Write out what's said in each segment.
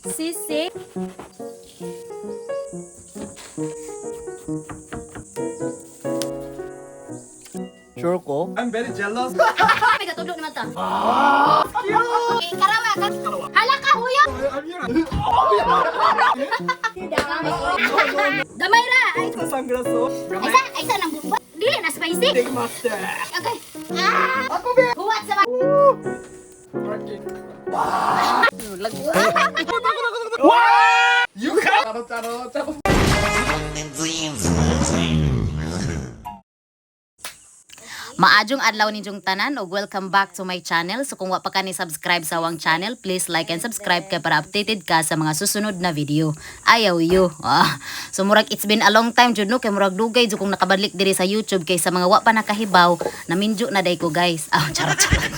Sisig. Sure ko? I'm very jealous. May katulog naman ta. Eh, karawa ka. Hala ka, huya! Gamay ra! Ay, 선글라스. ay sa, ay sa nang bumba. Dili na spicy. Big master. Okay. Ah! Huwat sa mga. You can. 따로 따로 따로. Maadjong adlaw ninyong tanan ug welcome back to my channel. So kung wa pa ka ni subscribe sa awang channel, please like and subscribe kay para updated ka sa mga susunod na video. Ayaw yo. Ah. So murag it's been a long time jud no, kay murag dugay jud kong nakabalik diri sa YouTube kay sa mga wa pa nakahibaw, naminjo na day ko, guys. Ah, charot charot.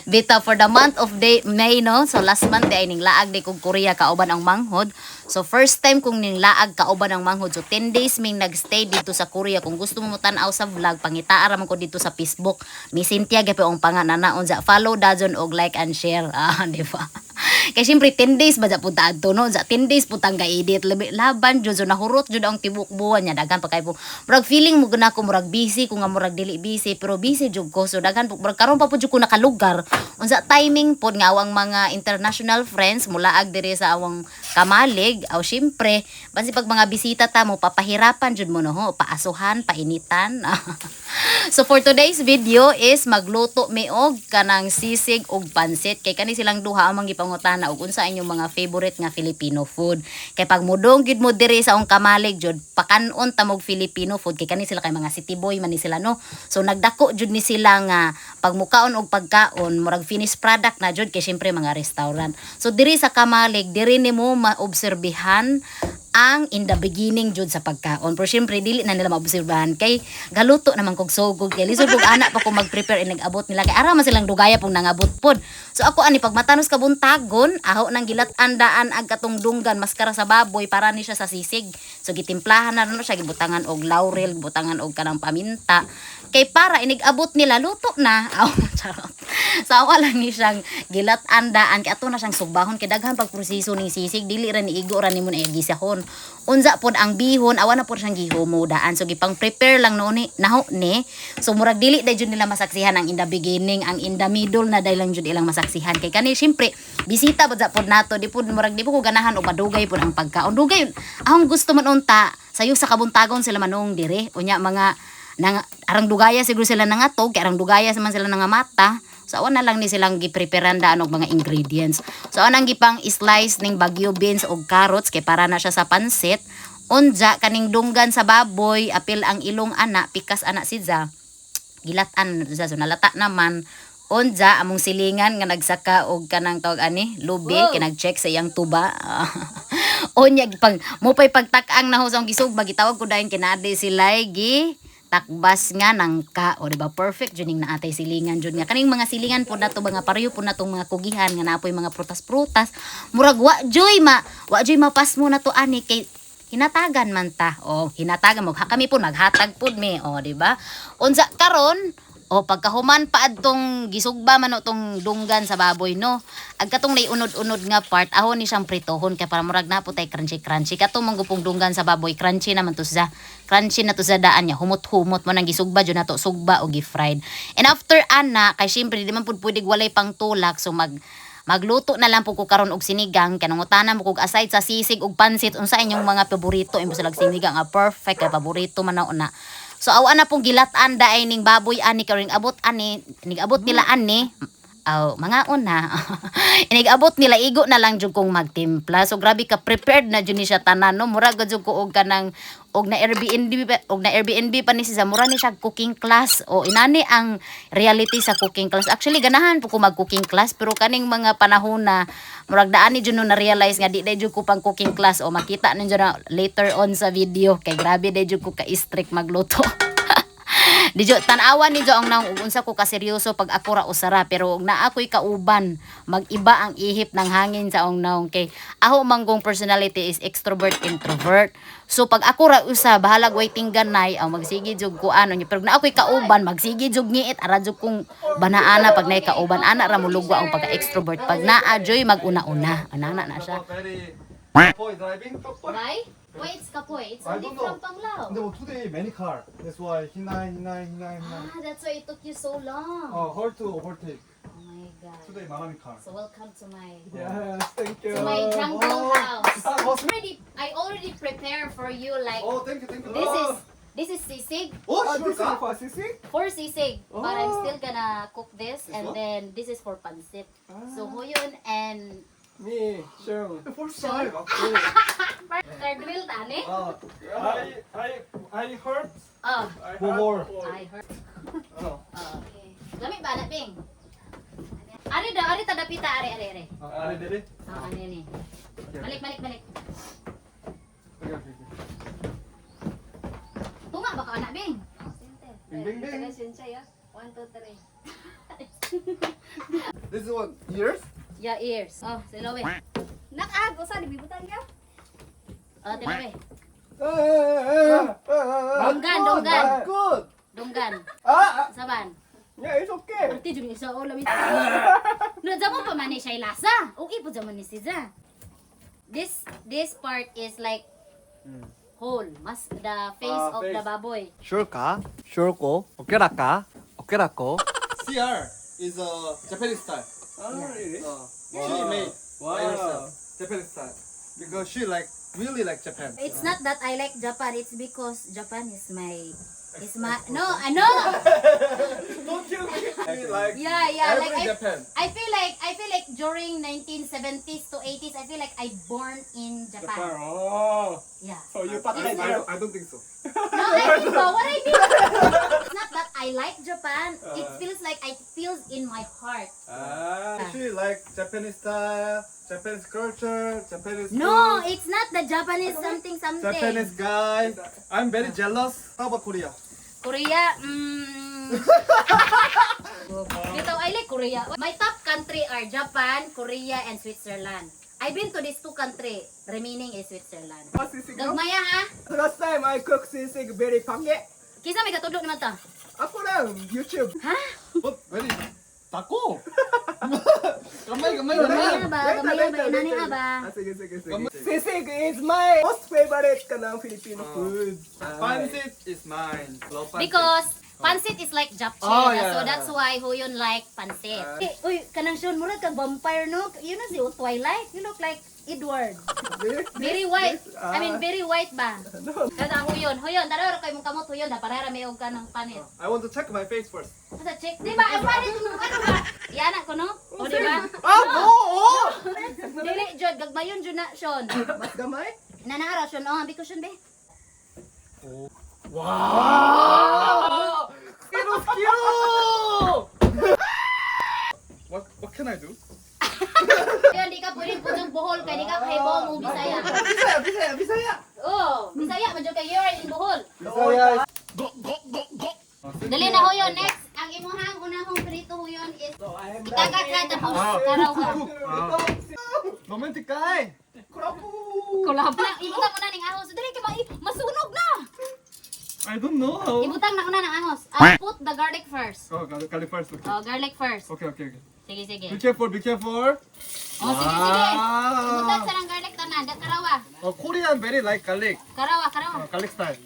Bita for the month of day, May, no? So last month ay ning laag di kog Korea kauban ang manghod. So first time kong ning laag kauban ang manghod. So 10 days ming nagstay dito sa Korea. Kung gusto mo tan-aw sa vlog, pangitaa ra man ko dito sa Facebook. Mi Cynthia gyud ang panganana unsa. Follow dajon og like and share. Ah, di ba? Kay syempre 10 days ba ja punta adto no? Sa 10 days putang ga-edit labi laban jud, so nahurot jud ang tibok buwan niya, daghan pa kay po. Murag feeling mo guna ko murag busy ko nga murag dili busy, pero busy jud ko. So daghan po murag karon pa pud jud ko nakalugar. Unsa timing pod nga awang mga international friends mulaag diri sa awang kamalig. Aw syempre basi pag mga bisita ta mo papahirapan jud mo no ho, paasuhan, painitan. So for today's video is magluto mi og kanang sisig og pansit kay kani silang duha ang gipangutana og unsa inyong mga favorite nga Filipino food. Kay pag mudong gid mo diri sa ong kamalig jud, pakanon ta mog Filipino food kay kani sila kay mga city boy man ni sila no. So nagdako jud ni sila nga pag mukaon og pagkaon murag finished product na jud kay syempre mga restaurant. So diri sa kamalig diri nimo maobserbihan ang in the beginning jud sa pagkaon. Pero syempre dili na nila maobserbahan kay galuto naman kog sugod kay lisod kog ana pa ko mag-prepare and nag-abot nila kay ara man silang dugaya pong nangabot pod. So ako ani pag matanos ka buntagon, aho nang gilat-andaan ag katong dunggan maskara sa baboy para ni siya sa sisig. So gitimplahan na no siya, gibutangan og laurel, gibutangan og kanang paminta kay para inig-abot nila luto na. Aw, charot. Sa awa lang ni siyang gilat-andaan kay ato na siyang sugbahon kay daghan pag proseso ning sisig, dili ra ni igo ra nimo na gisahon. Unsa pod ang bihon, awa na pod siyang gihumo daan, so gipang prepare lang no ni naho ni. So murag dili day jud nila masaksihan ang in the beginning, ang in the middle na day lang jud ilang masaksihan kay kani syempre bisita pod sa pod nato, di pod murag di po ko ganahan og madugay pod ang pagkaon. Dugay ahong gusto man unta sayo sa kabuntagon sila manong dire unya mga nang arang dugaya siguro sila nangatog kay arang dugaya man sila nangamata. So awa na lang ni silang gipreparan daan og mga ingredients. So anang gipang slice ning bagyo beans og carrots kay para na siya sa pansit. Unja kaning dunggan sa baboy, apil ang ilong ana, pikas ana si za. Gilatan za, so nalata naman. Unja among silingan nga nagsaka og kanang tawag ani, lubi, Wow. kay nag-check sa iyang tuba. Unya pag mo pay pagtak-ang na sa gisugba, gitawag ko dayon kinadi sila gi takbas nga nangka. O di ba perfect jud ning naatay silingan jud nga kaning mga silingan po nato mga pareho po natong mga kugihan nga naapoy mga prutas-prutas, murag wa joy mapas mo na to ani kay hinatagan man ta. O hinatagan mo kami po, maghatag pud mi, o di ba? Unsa karon o pagkahuman pa adtong gisugba man o tong dunggan sa baboy no, ag katong unod-unod nga part ahon ni siyang pritohon kay para murag na po tay crunchy crunchy. Katong manggupong dunggan sa baboy, crunchy naman to sa crunchy na to sa daan niya, humot-humot mo nang gisugba jud nato, sugba o gi-fried. And after ana kay syempre di man pud pwede walay pang tulak, so magluto na lang po ko karon og sinigang kay nangutana mo kog aside sa sisig ug pansit unsa inyong mga paborito. Imo sila sinigang nga perfect kay paborito man na una. So awa na pong gilatan daay ning baboy ani karon abot ani ning abot nila ani. Aw, mga una. Inigabot nila igo na lang jud kong magtimpla. So grabe ka prepared na jud ni siya tanan no. Murag jud ko og kanang og na Airbnb og na Airbnb pa ni siya, mura ni siya cooking class. O inani ang reality sa cooking class. Actually ganahan po ko mag cooking class, pero kaning mga panahon na murag daan ni jud no na realize nga di day jud ko pang cooking class. O makita ninyo na later on sa video kay grabe day jud ko ka strict magluto. Dijo tan-awan ninyo ang naong ug unsa ko kaseryoso pag ako ra usara, pero og naa ko'y kauban, mag-iba ang ihip ng hangin sa ang naong kay aho manggong personality is extrovert introvert. So pag ako ra usa, bahalag way tinggan nay ang magsige jud ko ano niya, pero naa ko'y kauban, magsige jud ngiit ara jud kong banaana pag nay kauban ana ra mulugwa ang pagka extrovert pag naa joy maguna-una anana na siya. Very boy driving. Why? Why it's kapoy? It's I only don't know. from Panglao. 근데 뭐 today many car. That's why hinay hinay hinay hinay. Ah, that's why it took you so long. 어, hard to overtake. Oh my God. Today marami car. So welcome to my Yes, thank you. to my jungle house. Ah, oh, I already prepare for you, like oh, thank you, thank you. this is sisig. Oh, Ah, sure this is ka? for sisig? For sisig, but I'm Oh. still gonna cook this, and one? then this is for pancit. So Hoyon and Me, sure. First time. third wheel tani. 아, I heard. Oh, I more. I heard. 어. Oh, okay. Lami ba na bing? Ari daw, ari tadapita, ari ari ari. 아, 아래 내리. Oh, ano ni. Balik balik balik. 오케이, 오케이, 오케이. Tunga ba ka anak bing? Bing, bing, bing. One, two, three. This one ears? Yeah, ears. Oh, silowe. Nakag, usa di bibutan ka? Oh, tilowe. 아, Donggan, donggan. Good. Donggan. Ah, Saban. yeah, it's okay. Arte jud isa o lami. No, jamo pa man ni siya lasa. Okay po jamo ni siya. This part is like whole, mas the face Ah, of the face. baboy. Sure ka? Sure ko? Okay ra ka? Okay ra ko? CR is a Japanese style. Ah, really? She made by Wow. herself Japanese style because she like really like Japan. It's not that I like Japan, it's because Japan is my no, ano? Don't kill me. She like Yeah, every like Japan. I feel like during 1970s to 80s, I feel like I born in Japan. Japan. Oh, Yeah. so you I, patay I don't think so. No, I think so. What I mean, it's not that I like Japan. It feels like I feels in my heart. Ah. She like Japanese style, Japanese culture, Japanese No, food, it's not the Japanese something something. Japanese guy. I'm very jealous. How about Korea? Korea. Dito, I like Korea. My top country are Japan, Korea, and Switzerland. I've been to these two country. Remaining is Switzerland. Oh, sisig no? Gagmaya ha. Last time I cook sisig very pangit. Kisa may katudlo naman ta. Ako lang, YouTube. Ha? But very dako. gamay gamay Gamay gamay. ba? Gamay ba? Inani nga ba? Ah, sige, sige, sige. Sisig is my most favorite kanang Filipino food. Pancit is mine. Love pancit. Because pancit is like japchae, Oh, yeah. so that's why Hoyon like pancit. Eh, uy, kanang Sean, murag kag vampire no? You know si Twilight? You look like Edward. Very white. I mean, very white ba? No. Kada Hoyon, Hoyon, dara ra kay mong kamot Hoyon, da parera may og kanang panit. I want to check my face first. Asa check, di ba? Ang panit mo ano ba? Yana ko no? O di ba? Ah, no! Oh! Dili jud gagmayon jud na Sean. Mas gamay? Nanaara Sean, oh, ambi ko Sean be. 와! 키로 키로! What can I do? Hoyon, di ka pwede pudong Bohol kay di ka kahibaw mo Bisaya. Bisaya, Bisaya, Bisaya. Oh, Bisaya man jud kay you are in Bohol. Bisaya. Dali na Hoyon, next. Ang imuhang unahong prito Hoyon is So, I am ikaga ka tapos karaw ka. Romantic guy. Kulab. Ibutang una ning ahos. Dali kay masunog na. I don't know how. Ibutang na una ng ahos. Ah, put the garlic first. Oh, garlic first. Okay. Oh, garlic first. Okay. Sige, sige. Be careful, be careful. Oh, sige, sige. Ibutang sa ng garlic tanan. Da karawa. Oh, Korean very like garlic. Karawa, karawa. Oh, garlic style.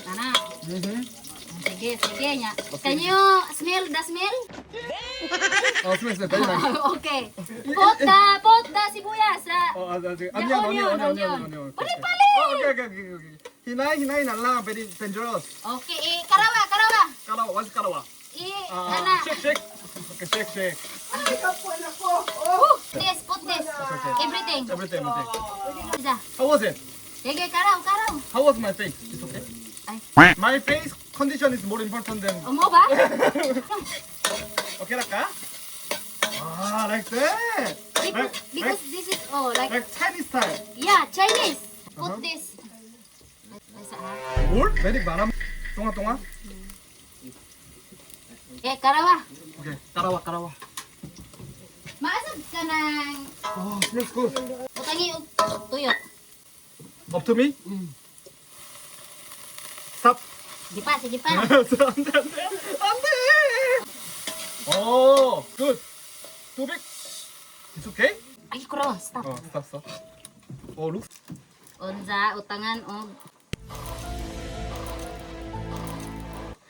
Tana. Sige, sige nya. Can you smell the smell? Oh, smell, smell, very nice. Okay. Put the sibuyas. Ah. Oh, The onion, onion, onion, onion, onion. onion, onion. Pali, pali! Oh, okay. Hinay, hinay, nalang, very dangerous. Okay, eh, karawa, karawa. Karawa, what's karawa? Eh, Ah, ana. shake, shake. Okay, shake, shake. Ay, kapuan ako. Oh. This, put this. Everything. Everything, everything. Isa. How was it? Sige, karaw, karaw. How was my face? It's okay. Ay. My face condition is more important than. Umo ba? Okay, Raka? Ah, like that. Because, because this is, oh, like, Like Chinese style. yeah, Chinese. Put this. Ay, sa, ha? More? Very baram. Tunga tunga. Eh, karawa. Okay. Karawa karawa. Maasad ka ng Oh, smells good. utangi og tuyo. Up to me? Stop. Sige pa, sige pa. 안돼 안돼 안돼. 오, good. Tubig. It's okay? Ay, karawa, stop. 어, stop stop. 어, look. Unsa utangan og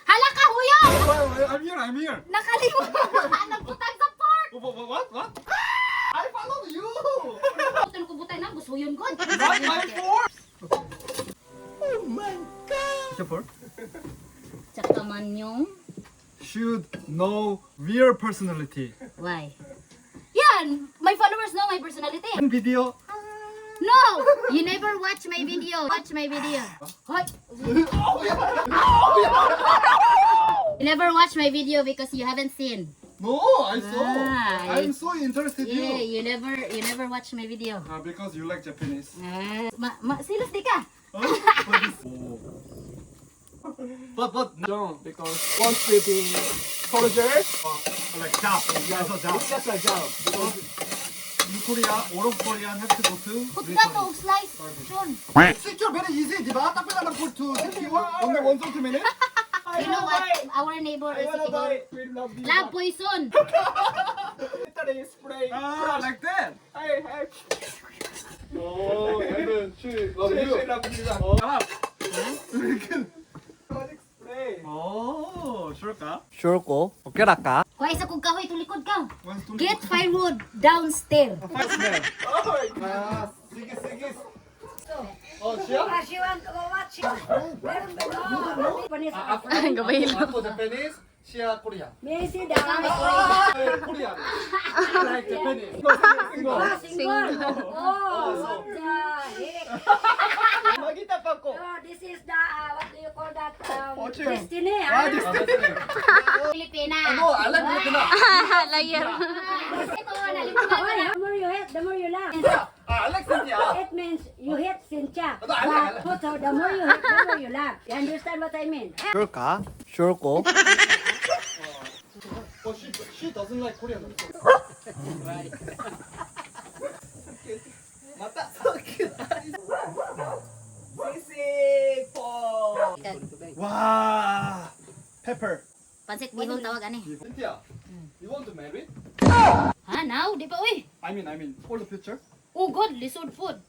Hala ka, huyo! I'm here, I'm here. Nakalimutan nagbutang sa pork. What, what, what? I followed you. Utang ko butay na gusuyon god. Not my fork. Oh my God. It's a fork. Tsaka man yung Should know real personality. Why? Yan! My followers know my personality. In video. No! You never watch my video. Watch my video. Hoy! You never watch my video because you haven't seen. No, I saw. Ah, I'm so interested Yeah, you. you never watch my video. Because you like Japanese. Ah, ma silos di ka. Oh, but Don't because want to be soldier. Like job. Yeah, it's a job. It's just a job. Because In Korea, all of Korean have to go to Put ka to og slice. Sean. Secure very easy, di ba? Tapos lang for to secure. Only 1 centimeter. I You know wanna what? buy. Our neighbor I is wanna buy. Sikigor. We love you. Love poison. Literally spray. Ah, like that. I Oh, and then she love she, you. she love you. Ah. Magic spray. 오, sure ka? Sure ko. Okay ra ka? Kuha isa kong kahoy tulikod ka. Get firewood downstairs. Oh my God. 아, sige, sige. 어, siya? Ako Japanese, siya Korean. 아, Korean. Like Japanese. Single. Single. Oh, what the heck? Magita pa ko. Oh, this is the, what do you call that? Fortune. Destiny, ah. Pilipina. No, I like Filipino. Liar. Ito, nalimutan ko Oh, na. the more you hit, the more you laugh. Ah, I like Cynthia. It means you hit Cynthia. No, I like- I like. But so the more you hit, the more you laugh. You understand what I mean? Sure ka? Sure ko. But she doesn't like Korean. Mata. So cute. Sisig po. 와, pepper. Pansit bihon tawag ani. Cynthia, you want to marry? Ha, now? Di pa, uy. I mean, for the future. Oh God, lisod food.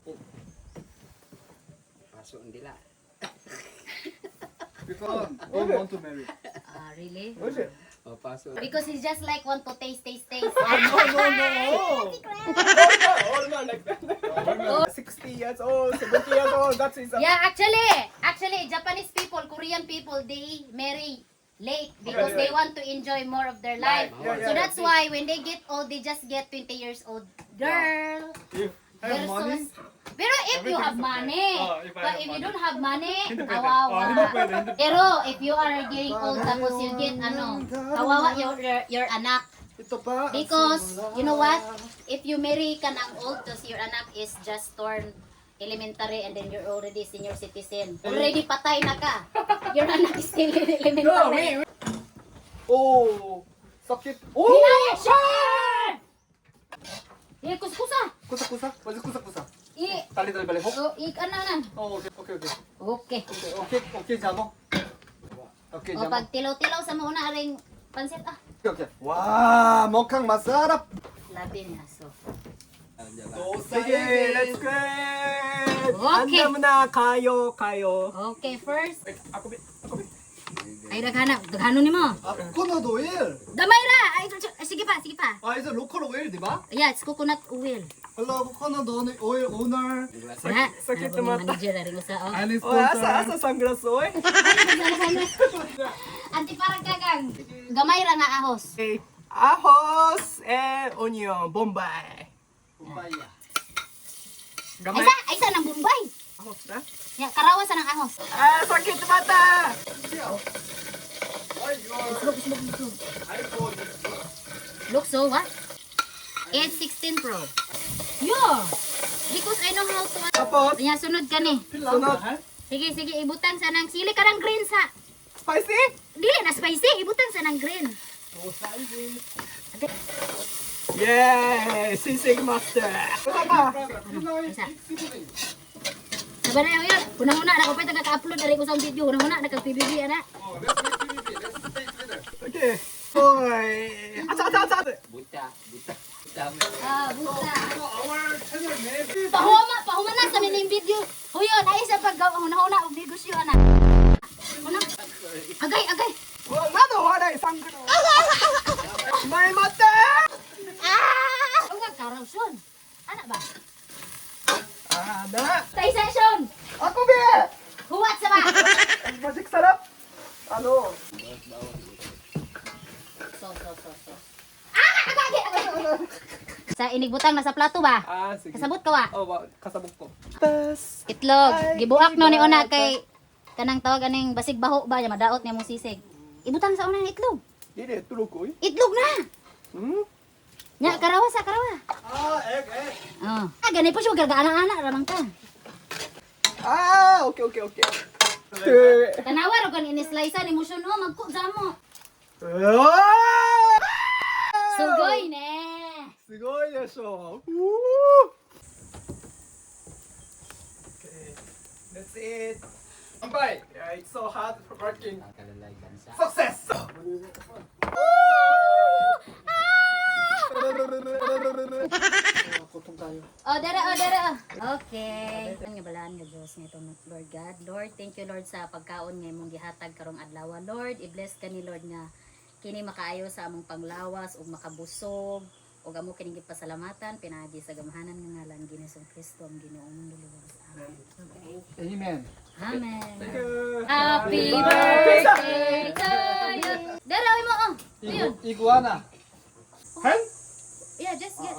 Because don't want to marry. Ah, really? Oye. Because he just like want to taste, taste, taste. No. All man like that. 60 years old, 70 years old, that is a Yeah, actually, Japanese people, Korean people, they marry late because they want to enjoy more of their life. Yeah, So that's why when they get old, they just get 20 years old girl. If have money, Versus, pero if you have everything's okay. money, Oh, if I but have if you money. don't have money, Hindi pwede. kawawa. Oh, hindi pwede, hindi. Pero if you are getting old, tapos you get ano, kawawa your anak. Ito pa. Because, you know what? If you marry ka ng old, tapos your anak is just torn elementary and then you're already senior citizen. Already patay na ka. Your anak is still in elementary. No, wait, wait. 오, suck it. 오! Hinaya siya! Eh, kuskusa. 구사 구사. 완전 구사 구사. I, 달리 달리 빨리. 호. oh, i, ano na. 어, 오케이 오케이 오케이. Okay. 오케이 오케이 잡어. 오케이 O, 잡어. pag tilaw-tilaw sa mauna, aring pansit ah. 오케이 오케이. 와, 먹캉 마사라. Labi niya, so. Sige, let's go. Okay. Andam na kayo, kayo. Okay, first. Ako, ako. Ay, daghana. Daghano ni mo. 아, 코코넛 오일. Damay ra! Ay, sige pa, sige pa. 아, 이제 local oil, di ba? Yeah, it's coconut oil. Hello, coconut oil owner. Na, sakit nabon ni mata. manager aring usa oh. And Oh, asa, sponsor. asa sunglass, oy. Anti parang kagang. Gamay ra nga ahos. Okay. Ahos and onion, Bombay. Gamay. Ay sa, ay sa nang Bombay. Ahos na? Ya, karawa sa nang ahos. Ah, sakit mata! Why you are iPhone? Look so what? It's 16 Pro. Yeah. Because I know how to. Tapos, Ya, sunod ka ni. Sunod. Sige, sige, ibutang sa nang sili ka ng green sa. Spicy? Dili na spicy, ibutang sa nang green. Yeah! Sisig master! Tama! Isa. Sabi na yun, unang-una na ko pa ka-upload na rin ko sa video, unang-una na kag PBB ana. Okay. Oy! Ata, ata, ata! Ah, buta. Pahuma, pahuma na sa mining video. Huyon, ay sa pag una-una og negosyo ana. Una. Agay, agay. なの笑いさんぐらい前待って Ah! Ang karaw son. Ana ba? あーな Tay session. あこべ Huwat sa ba? マジックサラあの So, so, so, so. Ah, agay, agay, agay. Sa inigbutang na sa plato ba? あーすげ Kasabot ka wa? あわかさぼっこたす Itlog. Ay, Gibuak no ni una iba. kay kanang tawag aning basig baho ba niya madaot niya mong sisig. Ibutang sa una ng itlog. リレトロコイ Itlog na. ん Nya karawa sa karawa. Ah, egg, egg. Oh. Ah, gani po siya gagaana-ana ramang ka. あーオッケーオッケーオッケー Tanawa ra kon ini-slice ni mo siya no magko mo. うわ Sugoy ne. ーすごいでしょうおー Okay, let's eat. 乾杯 Yeah, it's so hard working. Success! Oh, dara, oh, dara. Oh. Okay. Ang nga balaan nga Diyos nga itong Lord God. Lord, thank you Lord sa pagkaon nga imong gihatag karong adlaw. Lord, i-bless ka ni Lord nga kini makaayo sa among panglawas ug makabusog ug amo kining gipasalamatan pinaagi sa gamhanan nga ngalan Ginoong Kristo ang Ginoong luluwas. Amen. Amen. Amen. you. Happy birthday to you. Dara mo oh. Ayun. Iguana. Hen? Yeah, just get.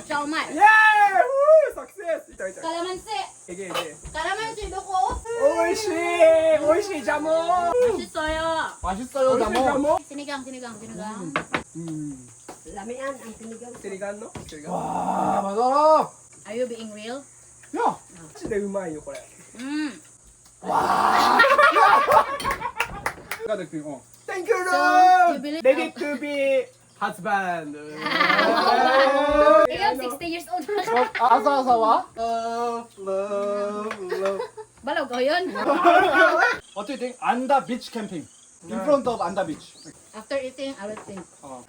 Chowmai. Yeah! Woo! Success! 痛い痛い。 Kalamansi. いけいけ。 Kalamansi duko. おいしいおいしいジャム Masisaya. 맛있어요, おいしいジャム Sinigang, sinigang, sinigang. Lamian ang sinigang. セリガンのセリガン 와, 맛있어. Are you being real? 야, マジでうまいよこれ。 Mm. 어. Thank you, So, Lord! you believe- Ready to be husband. Ikaw, 60 years old. 아사아사와. Love, love, love. Balaw ko yun. What do you think? Anda Beach camping. In front of Anda Beach. After eating, I will think. 어.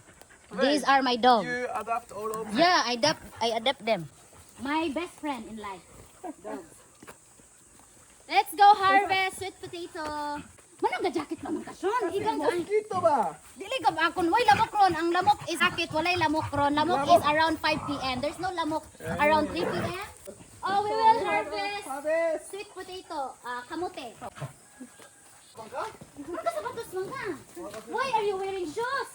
These are my dog. You adapt all of Yeah, I adapt them. My best friend in life. Dogs. Let's go harvest sweet potato. Manong ga jacket naman ka, Sean? Igang ka. Mosquito ba? Dili ka ba akon? Way lamok ron. Ang lamok is sakit. Walay lamok ron. Lamok is around 5 p.m. There's no lamok around 3 p.m. Oh, we will harvest Harvest. sweet potato. Ah, kamote. Ano ka sapatos mangka? Why are you wearing shoes?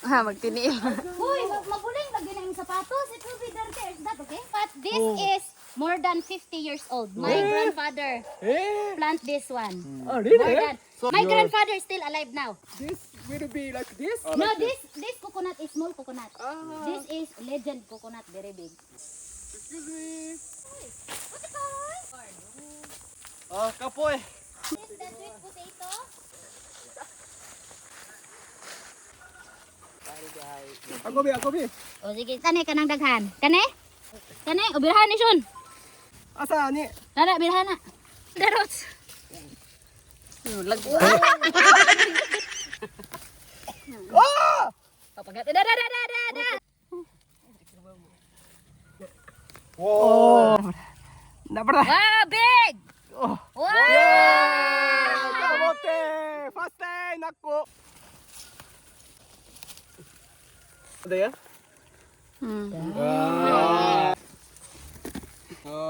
Ha, magtiniil. Uy, mabuling lagi na yung sapatos. It will be dirty. Is that okay? But this is more than 50 years old. My grandfather Eh? plant this one. Oh, More really? than. My grandfather is still alive now. This will be like this? No, this coconut is small coconut. Ah. This is legend coconut, very big. Excuse me. What the call? 아, 까뽀에. This is the sweet potato. Ako bi, ako bi. O sige, kane kanang daghan. Kane? Kane, ubirahan ni Shun. Asa ni? Nana, birahan na. Darot. Ah! Papagat. Da da da da da da. 와. Nabra. Wow, big! Oh. Wow! Kamote! First time nako. Ada ya?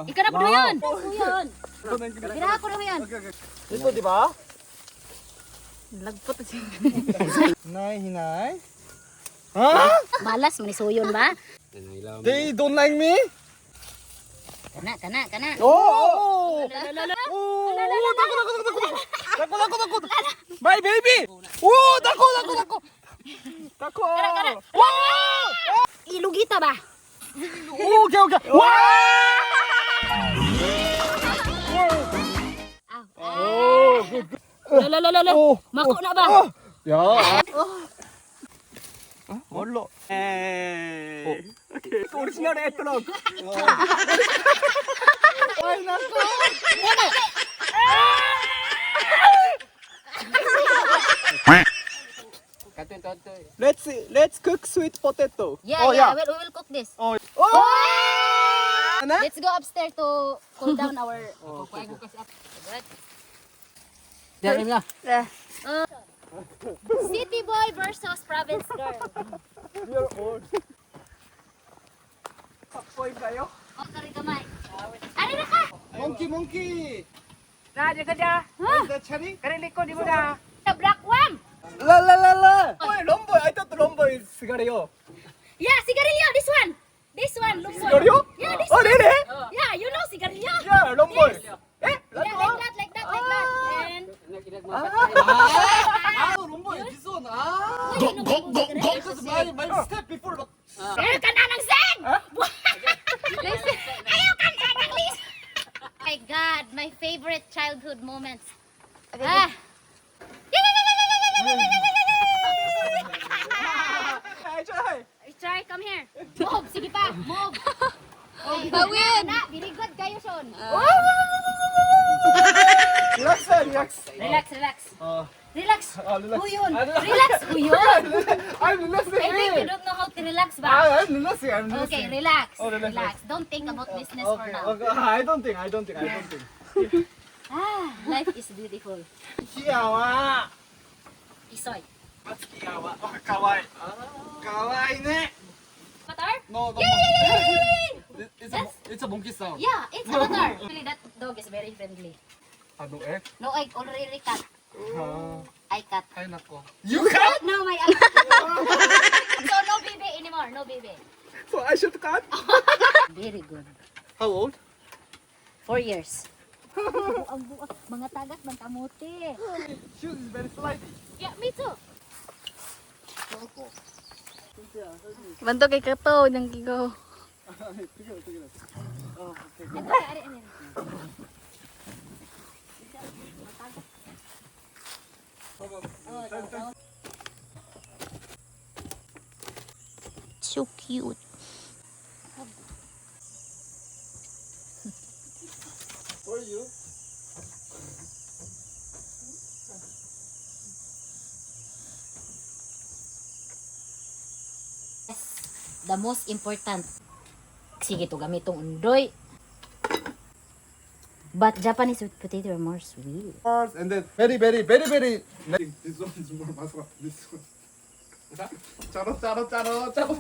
Ikaw na po yun. Yun. Birahan ko na yun. Ito, di ba? Lagpot siya. Hinay, hinay. Huh? Malas man isuyon ba? They don't like me? Kana, kana, kana. 오! 오! 오! 나고 나고 나고 나고 나고 나고 나고 My baby! 오! 나고 나고 나고 Tako. 와! Ilugita ba? 오, 오케이 오케이. 와! Ah. 오, good. Lalalala. Oh, Mako na ba? Oh. 야. 뭘로? Hey. Okay. Original etlog. Ay, nako. Let's cook sweet potato. Yeah, Oh, yeah, yeah. we will cook this. Oh. Let's go upstairs to cool down our. Good. City boy versus province girl. We are old. Pakpoy kayo? Oh, kari kamay. Ari na ka! Monkey, monkey. Na, di ka dya. The cherry? Kariliko, di mo na. The black one! La la la la. Oh, lumboy. I thought lumboy is sigarillo. Yeah, sigarilyo! This one! This one, lumboy. Sigarillo? Yeah, this Oh, one. really? Yeah, you know sigarilyo. Yeah, lumboy. Eh? Yeah, like that, like that, like that. And 아, 롬보이 this one. 아. Uy, go, go, go. Because my step before the Ayaw ka na ng seng! Ayaw ka na ng lis! My God, my favorite childhood moments. Ah! I try. Try, come here. Move, sige pa, move. Bawin! Na, very good kayo, Sean. Relax, relax. Relax, relax. Oh. Relax. Oh, relax. Huyon. Ah, relax. Relax, huyon. I'm relaxing. I think you don't know how to relax ba? I'm relaxing. I'm relaxing. Okay, relax. Oh, relax, Relax. Don't think about business for Okay, now. okay. I don't think. I don't think. I don't think. Ah, life is beautiful. 귀여워. Isoy. 귀여워. 어, かわいい. かわいいね. Avatar? No, no. Yay! It's a monkey sound. Yeah, it's Avatar. Actually, that dog is very friendly. 아, no egg? No egg, already cut. 아, I cut. ay nako. You cut? No, my So no baby anymore, no baby. So I should cut? Very good. How old? 4 years. Ang buang, mga tagas ng kamote. Shoes is very slightly. Yeah, me too. Banto kay kato ng gigo. Ito, ari, ari. So cute. For you. The most important. Sige to gamitong undoy. But Japanese sweet potato are more sweet. First, and then very, very, very, very. This one is more masarap. This one. 짜로 짜로 짜로 짜로.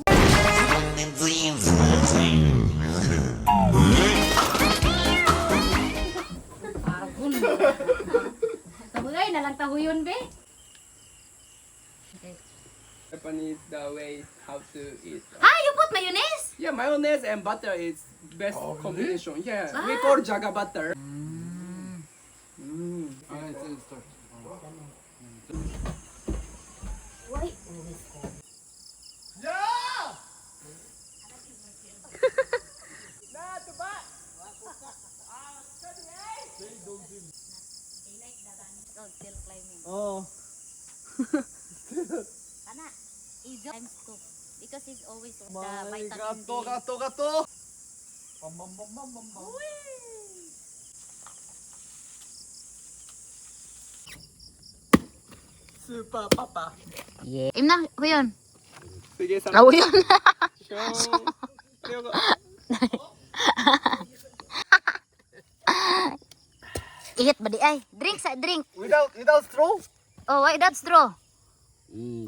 Tabugay na lang tahuyon be. Japanese the way how to eat. Ah, you put mayonnaise? Yeah, mayonnaise and butter is best combination. Yeah, we call jaga butter. 아, it's Why? 야! Still climbing. Oh. Ana, easy times two. Because he's always the My vitamin gato D. gato gato. 빰빰빰빰빰. Super papa. Yeah. Imna, huyon. Sige, sa. Ah, huyon. Ihit ba di ay? Drink sa drink. Without straw? Oh, why that's straw?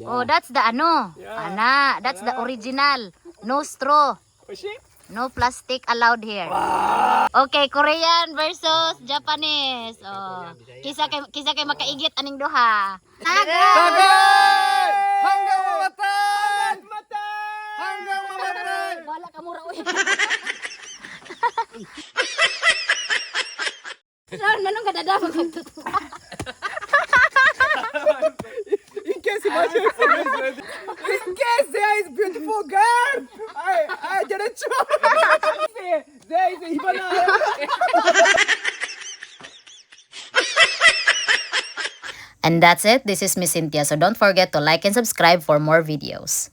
Oh, that's the ano. Yeah. Ana, that's the original. No straw. Oishi? No plastic allowed here. Okay, Korean versus Japanese. Oh. Kisa kay makaigit aning duha. Taga! Tagay! Hanggang mamatay! Matay! Hanggang mamatay! Wala ka mura uy. Sean, manong kadada magtutuwa. In case emergency. In case there is beautiful girl, I didn't show. There is Ivana. And that's it. This is Miss Cynthia. So don't forget to like and subscribe for more videos.